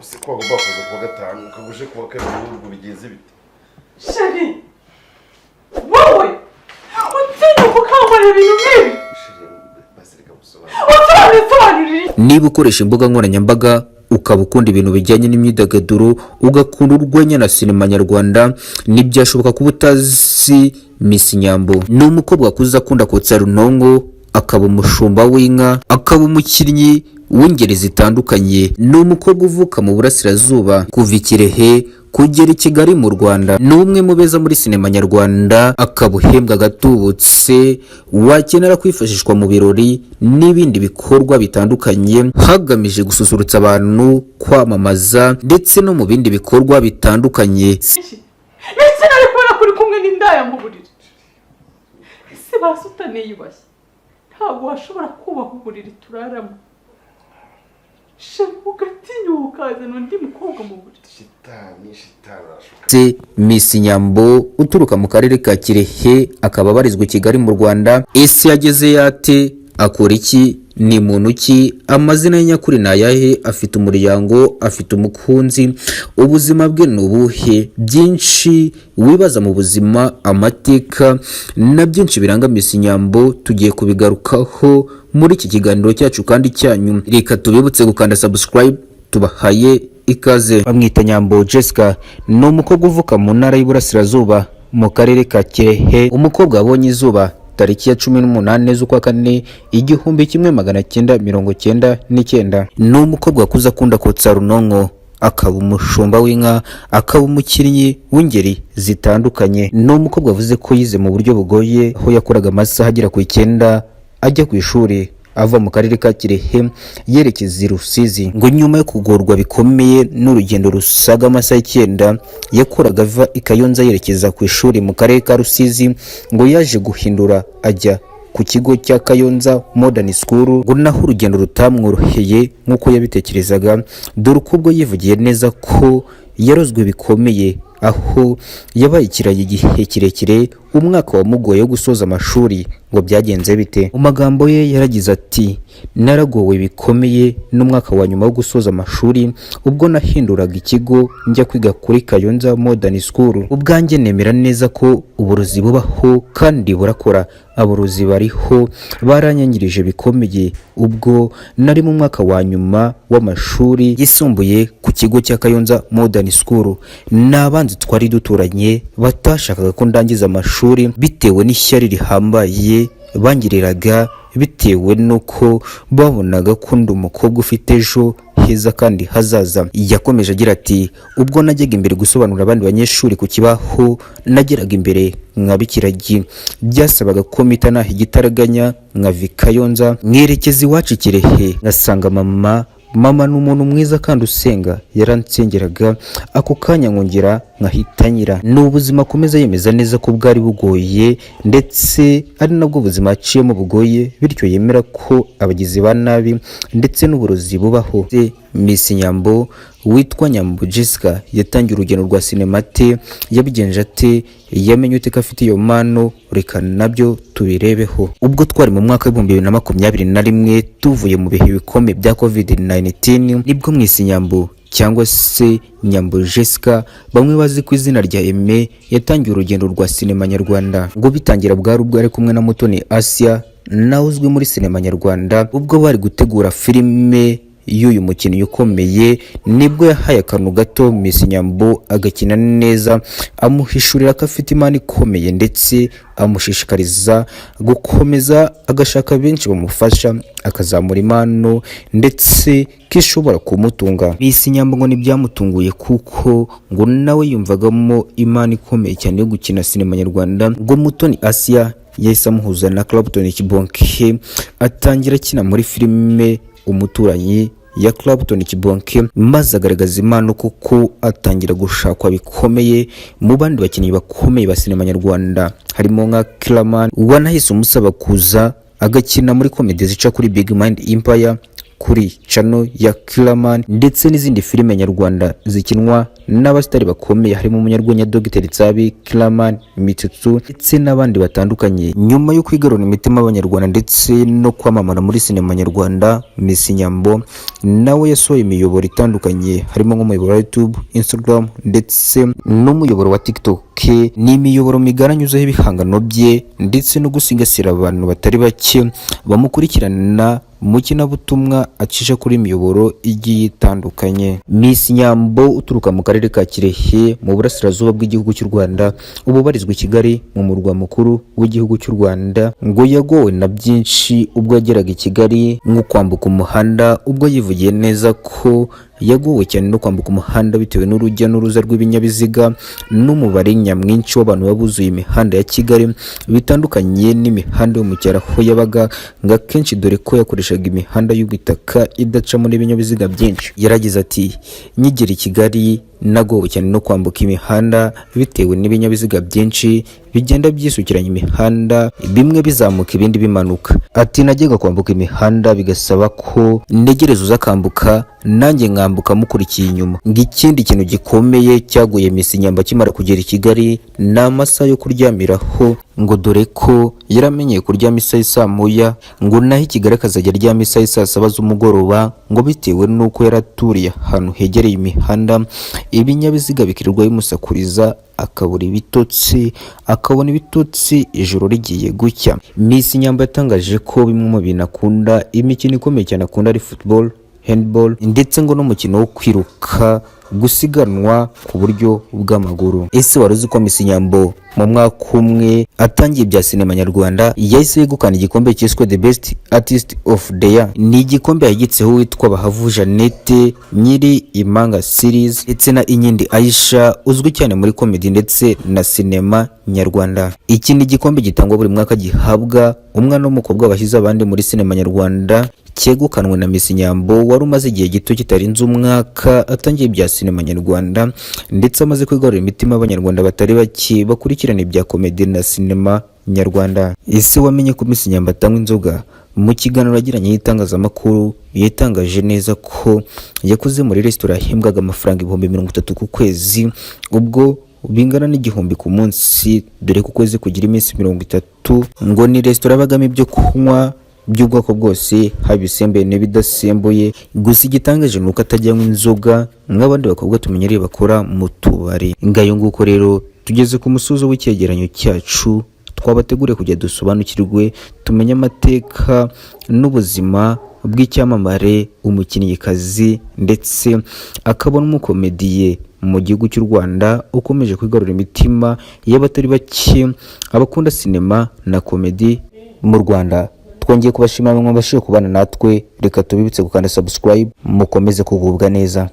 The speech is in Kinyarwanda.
Se ko wagomba kuza kuwa gatanu, ukaba uje kuwa kabiri, ubwo bigenze bite? Chéri, wowe utinyuka ukankorera ibintu nk'ibi? Chéri, basi reka gusobanura. Usobanura, sobanurira. Niba ukoresha imbuga nkoranyambaga, ukaba ukunda ibintu bijyanye n'imyidagaduro, ugakunda urwenya na sinema nyarwanda, ntibyashoboka kuba utazi Miss Nyambo. Ni umukobwa wakuze akunda kotsa runonko, akaba umushumba w'inka, akaba umukinnyi w'ingeri zitandukanye. Ni umukobwa uvuka mu burasirazuba, kuva i Kirehe kugera i Kigali mu Rwanda. Ni umwe mu beza muri sinema nyarwanda, akaba uhembwa agatubutse, wakenera kwifashishwa mu birori n'ibindi bikorwa bitandukanye hagamije gususurutsa abantu, kwamamaza ndetse no mu bindi bikorwa bitandukanye. Ndetse nari kubona ko uri kumwe n'indaya mu buriri. Ese basi utaniyubashye, ntabwo washobora kubaha uburiri turaramo? Chéri, ugatinyuka ukazana undi mukobwa mu buriri? Shitani, shitani arashuka. Se Miss Nyambo uturuka mu karere ka Kirehe, akaba abarizwa i Kigali mu Rwanda. Ese yageze yate? Akora iki? Ni muntu ki? Amazina ye nyakuri ni ayahe? Afite umuryango? Afite umukunzi? Ubuzima bwe ni ubuhe? Byinshi wibaza mu buzima, amateka na byinshi biranga Miss Nyambo, tugiye kubigarukaho muri iki kiganiro cyacu kandi cyanyu. Reka tubibutse gukanda subscribe. Tubahaye ikaze. Bamwita Nyambo Jessica, ni umukobwa uvuka mu ntara y'Iburasirazuba, mu karere ka Kirehe. Umukobwa wabonye izuba tariki ya 18 z'ukwa kane, 1999. Ni umukobwa wakuze akunda kotsa runonko, akaba umushumba w'inka, akaba umukinnyi w'ingeri zitandukanye. Ni umukobwa wavuze ko yize mu buryo bugoye, aho yakoraga amasaha agera ku 9 ajya ku ishuri, ava mu karere ka Kirehe yerekeza i Rusizi. Ngo nyuma yo kugorwa bikomeye n'urugendo rusaga amasaha 9 yakoraga ava i Kayonza yerekeza ku ishuri mu karere ka Rusizi, ngo yaje guhindura ajya ku kigo cya Kayonza Modern School. Ngo naho urugendo rutamworoheye nk'uko yabitekerezaga, dore ko ubwo yivugiye neza ko yarozwe bikomeye, aho yabaye ikirayi igihe kirekire. Umwaka wamugoye wo gusoza amashuri ngo byagenze bite? Mu magambo ye yaragize ati: "Naragowe bikomeye n'umwaka wa nyuma wo gusoza amashuri, ubwo nahinduraga ikigo njya kwiga kuri Kayonza Modern School. Ubwanjye nemera neza ko uburozi bubaho kandi burakora. Aborozi bariho, baranyangirije bikomeye ubwo nari mu mwaka wa nyuma w'amashuri yisumbuye ku kigo cya Kayonza Modern School. Ni abanzi twari duturanye batashakaga ko ndangiza amashuri, bitewe n'ishyari rihambaye bangiriraga, bitewe n'uko babonaga ko ndi umukobwa ufite ejo heza kandi hazaza." Yakomeje agira ati: "Ubwo najyaga imbere gusobanurira abandi banyeshuri ku kibaho, nageraga imbere nka bikiragi. Byasabaga ko mpita naha igitaraganya, nkava i Kayonza mwerekeza iwacu i Kirehe, ngasanga mama. Mama ni umuntu mwiza kandi usenga, yaransengeraga, ako kanya nkongera nkahita nyira." Ni ubuzima akomeza yemeza neza ko bwari bugoye, ndetse ari nabwo buzima aciyemo bugoye, bityo yemera ko abagizi ba nabi ndetse n'uburozi bubaho. Miss Nyambo witwa Nyambo Jessica yatangiye urugendo rwa sinema ate? Yabigenje ate? Yamenye ute ko afite iyo mpano? Reka nabyo tubirebeho. Ubwo twari mu mwaka wa 2021, tuvuye mu bihe bikomeye bya COVID-19, nibwo Miss Nyambo cyangwa se Nyambo Jessica, bamwe bazi ku izina rya Aime, yatangiye urugendo rwa sinema nyarwanda. Ngo bitangira bwari ubwo ari kumwe na Mutoni Asia, nawe uzwi muri sinema nyarwanda. Ubwo bari gutegura filime y'uyu mukinnyi ukomeye, nibwo yahaye akantu gato Miss Nyambo agakina neza, amuhishurira ko afite impano ikomeye, ndetse amushishikariza gukomeza agashaka benshi bamufasha akazamura impano, ndetse ko ishobora kumutunga. Miss Nyambo ngo ntibyamutunguye, kuko ngo nawe yumvagamo impano ikomeye cyane yo gukina sinema nyarwanda. Ngo Mutoni Asia yahise amuhuza na Clapton Kibonke, atangira akina muri filime Umuturanyi ya Clapton Kibonke, maze agaragaza impano kuko atangira gushakwa bikomeye mu bandi bakinnyi bakomeye ba sinema nyarwanda, harimo nka Killaman wanahise umusaba kuza agakina muri comedy zica kuri Big Mind Empire. Kuri channel ya Killaman ndetse n'izindi filime nyarwanda zikinwa n'abasitari bakomeye, harimo umunyarwenya Dr Nsabi, Killaman, Mitsutsu ndetse n'abandi batandukanye. Nyuma yo kwigarurira imitima y'Abanyarwanda ndetse no kwamamara muri sinema nyarwanda, Miss Nyambo nawe yasohoye imiyoboro itandukanye, harimo nk'umuyoboro wa YouTube, Instagram ndetse n'umuyoboro wa TikTok. Ni imiyoboro migari anyuzaho ibihangano bye ndetse no gusigasira abantu batari bake bamukurikirana mu kinabutumwa acisha kuri imiyoboro igiye itandukanye. Miss Nyambo uturuka mu karere ka Kirehe mu burasirazuba bw'igihugu cy'u Rwanda, ubu ubarizwa i Kigali mu murwa mukuru w'igihugu cy'u Rwanda, ngo yagowe na byinshi ubwo yageraga i Kigali, nko kwambuka umuhanda, ubwo yivugiye neza ko yagowe cyane no kwambuka umuhanda bitewe n'urujya n'uruza rw'ibinyabiziga n'umubare nyamwinshi w'abantu baba buzuye imihanda ya Kigali, bitandukanye n'imihanda yo mu cyaro aho yabaga, ngo akenshi dore ko yakoreshaga imihanda y'ubutaka idacamo n'ibinyabiziga byinshi. Yaragize ati: "Nkigera i Kigali nagowe cyane no kwambuka imihanda bitewe n'ibinyabiziga byinshi bigenda byisukiranya imihanda, bimwe bizamuka ibindi bimanuka." Ati: "Najyaga kwambuka imihanda bigasaba ko ntegereza uza akambuka, nanjye nkambuka mukurikiye inyuma." Ngo ikindi kintu gikomeye cyaguye Miss Nyambo akimara kugera i Kigali ni amasaha yo kuryamiraho, ngo dore ko yaramenyeye kuryama isaha saa 1, ngo naho i Kigali akazajya aryama isaha saa 7 z'umugoroba, ngo bitewe n'uko yari aturiye ahantu hegereye imihanda, ibinyabiziga bikirirwa bimusakuriza, akabura ibitotsi, akabona ibitotsi ijoro rigiye gucya. Miss Nyambo yatangaje ko bimwe mu bintu akunda, imikino ikomeye cyane akunda ari football, handball ndetse ngo n'umukino wo kwiruka, gusiganwa ku buryo bw'amaguru. Ese wari uzi ko Miss Nyambo mu mwaka umwe atangiye ibya sinema nyarwanda yahise yegukana igikombe cyiswe The Best Artist of the Year? Ni igikombe yagitseho witwa Bahavu Jeannette nyiri Impanga Series ndetse na Inkindi Aisha uzwi cyane muri comedy ndetse na sinema nyarwanda. Iki ni igikombe gitangwa buri mwaka, gihabwa umwana w'umukobwa washyize abandi muri sinema nyarwanda, cyegukanwe na Miss Nyambo wari umaze igihe gito kitarenze umwaka atangiye ibya sinema nyarwanda, ndetse amaze kwigarurira imitima y'Abanyarwanda batari bake bakurikirana ibya comedy na sinema nyarwanda. Ese wamenye ko Miss Nyambo atanywa inzoga? Mu kiganiro yagiranye n'itangazamakuru yatangaje neza ko yakoze muri resitora yahembwaga amafaranga 30,000 ku kwezi, ubwo bingana n'1,000 ku munsi, dore ko ukwezi kugira iminsi 30. Ngo ni resitora yabagamo ibyo kunywa by'ubwoko bwose, haba ibisembuye n'ibidasembuye. Gusa igitangaje ni uko atajya anywa inzoga nk'abandi bakobwa tumenyereye bakora mu tubari. Ngayo nguko rero, tugeze ku musozo w'icyegeranyo cyacu twabateguriye kugira dusobanukirwe, tumenye amateka n'ubuzima bw'icyamamare, umukinnyikazi ndetse akaba n'umukomediye mu gihugu cy'u Rwanda ukomeje kwigarurira imitima y'abatari bake, abakunda sinema na comedy mu Rwanda. Twongeye kubashimira mwabashije kubana natwe. Reka tubibutse gukanda subscribe, mukomeze kugubwa neza.